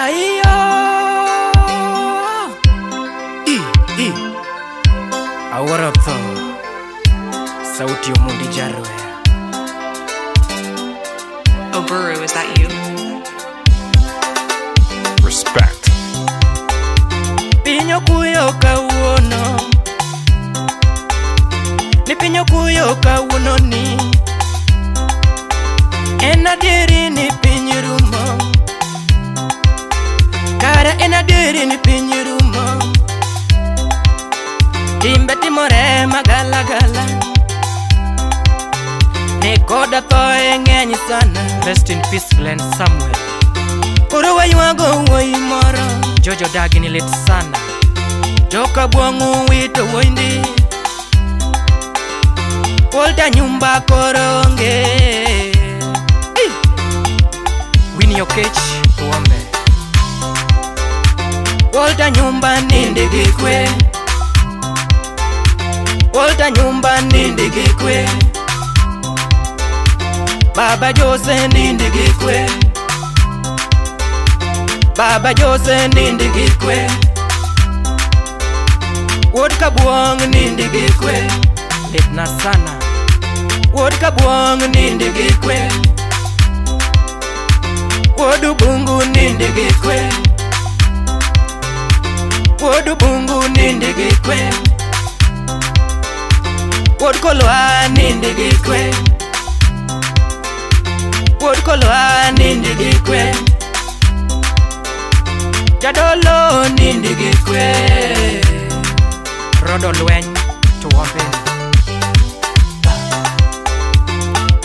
Aiyo I, I. Awuoro tho. Sauti Omondi Jarwe. Oburu, is that you? Respect. Piny okuyo kawuono. Ni piny okuyo kawuono ni. En adieri ni piny rumo. Kara en adieri ni piny rumo. Timbe timore magalagala. Ni koda thoe ng'eny sana. Rest in peace, Glenn Samuel. Koro waywago wuoyi moro. Jojo dagi ni lit sana. Joka bwang'u wito wuoyndi. Walter nyumba koro onge. Ih! Winnie Okech, tuombe. Walter nyumba nindi gi kwe. Walter nyumba nindi gi kwe. Baba Jose nindi gi kwe. Baba Jose nindi gi kwe. Wuod Kabuong nindi gi kwe. Litna sana. Wuod Kabuong nindi gi kwe. Wuod Ubungu nindi gi kwe. Wuod Ubungu nindi gi kwe. Wuod Kolwa nindi gi kwe. Wuod Kolwa nindi gi kwe. Jadolo nindi gi kwe. Rodo lweny, tuombe.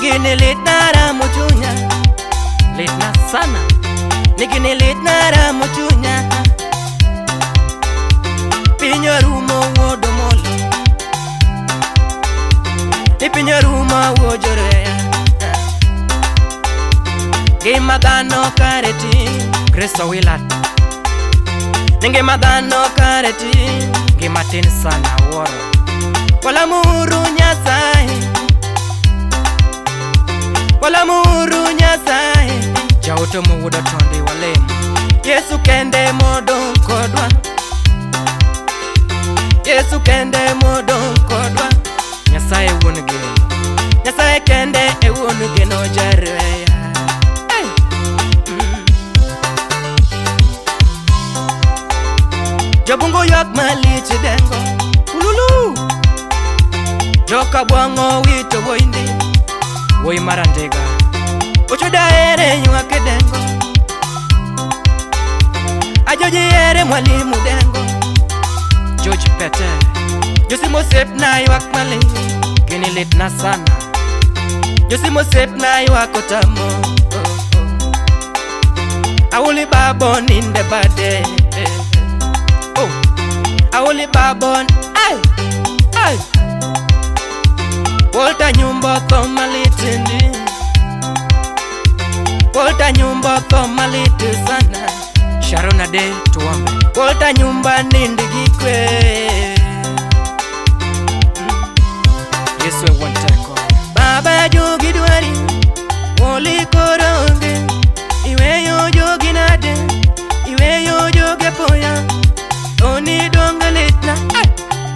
Gini litna ramo chunya. Litna sana. Ni gini litna ramo chunya. Piny orumo wuod Omolo. Ni piny orumo wuojoreya. Ngima dhano kare tin. Grace Owila, Ni ngima dhano kare tin. Ngima tin sana awuoro. Walamuru Nyasaye. Walamuru Nyasaye. Jaoto mowuodo tondi walem. Yesu kende modong' kodwa. Yesu kende modong' kodwa. Nyasaye wuon geno. Nyasaye kende e wuon geno jareya. Hey! Jobungu ywak malich dengo. Ululu! Joka bwang'o wito wuoyindi. Wuoyi mar andega. Ochuda ere ywak e dengo. Ajoji ere mwalimu dengo. George Pete. Josimo osiepna ywak malich. Gini litna sana. Josimo osiepna ywak otamo. Oh, oh. Auli babo ninde bade. Oh. Auli babo ay ay. Walter nyumba otho malit ndi. Walter nyumba otho malit sana. Sharon Ade, tuombe. Walter nyumba nindi gi kwe. Yesu e wuon teko. Baba jogi dwari, woli koro onge. Iweyo jogi nade, iweyo jogi apoya. Oni donge litna. Ay!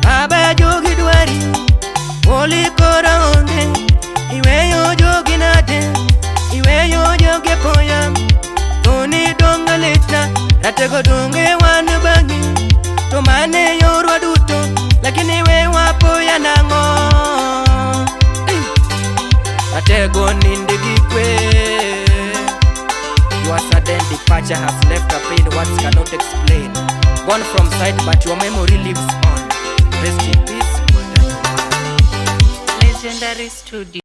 Baba jogi dwari, woli koro onge. Iweyo jogi nade, iweyo jogi apoya. Oni donge litna, ratego donge wan bang'i. To mane yorwa duto, lakini we wapoya nang'o? Eh! Ratego nindi gi kwe. Your sudden departure has left a pain words cannot explain. Gone from sight, but your memory lives on. Rest in peace, Walter Nyumba. Legendary Studio.